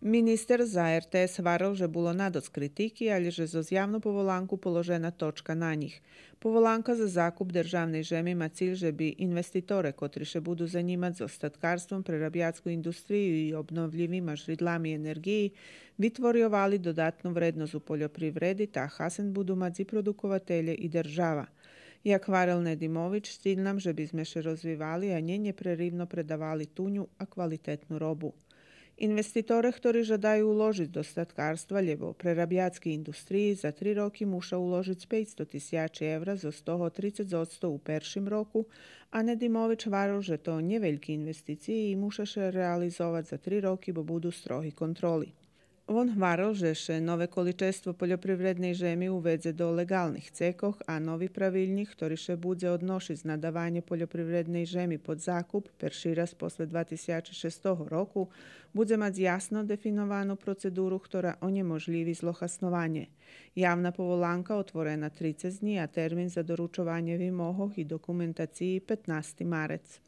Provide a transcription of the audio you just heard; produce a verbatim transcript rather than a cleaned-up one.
Министер за РТС гварел же було надосц критики, алє же зоз явну поволанку положена точка на нїх. Поволанка за закуп державней жеми ма циль же би инвеститоре котри ше буду занїмац зоз статкарством, прерабяцку индустрию и обновлївима жридлами енерґиї, витворйовали додатну вредносц у польопривреди, та хасен буду мац и продукователє и держава. Як гварел Недимович, циль нам же би зме ше розвивали, а нє нєпреривно предавали туню, а квалитетну робу. Инвеститоре хтори жадаю уложиц до статкарства лєбо прерабяцкей индустриї, за три роки муша уложиц пейцсто тисячи евра, зоз того трицец одсто у першим року, а Недимович гварел же то нєвельки инвестициї и муша ше реализовац за три роки, бо буду строги контроли. Вон гварел же ше нове количество польопривредней жеми уведзе до леґалних цекох, а нови правилнїк, хтори ше будзе одношиц на даванє польопривредней жеми под закуп, перши раз после два тисячи шестого року, будзе мац ясно дефиновану процедуру, хтора онєможлїви злохаснованє. Явна поволанка отворена трицец днї, а термин за доручованє вимогох и документациї петнасти марец.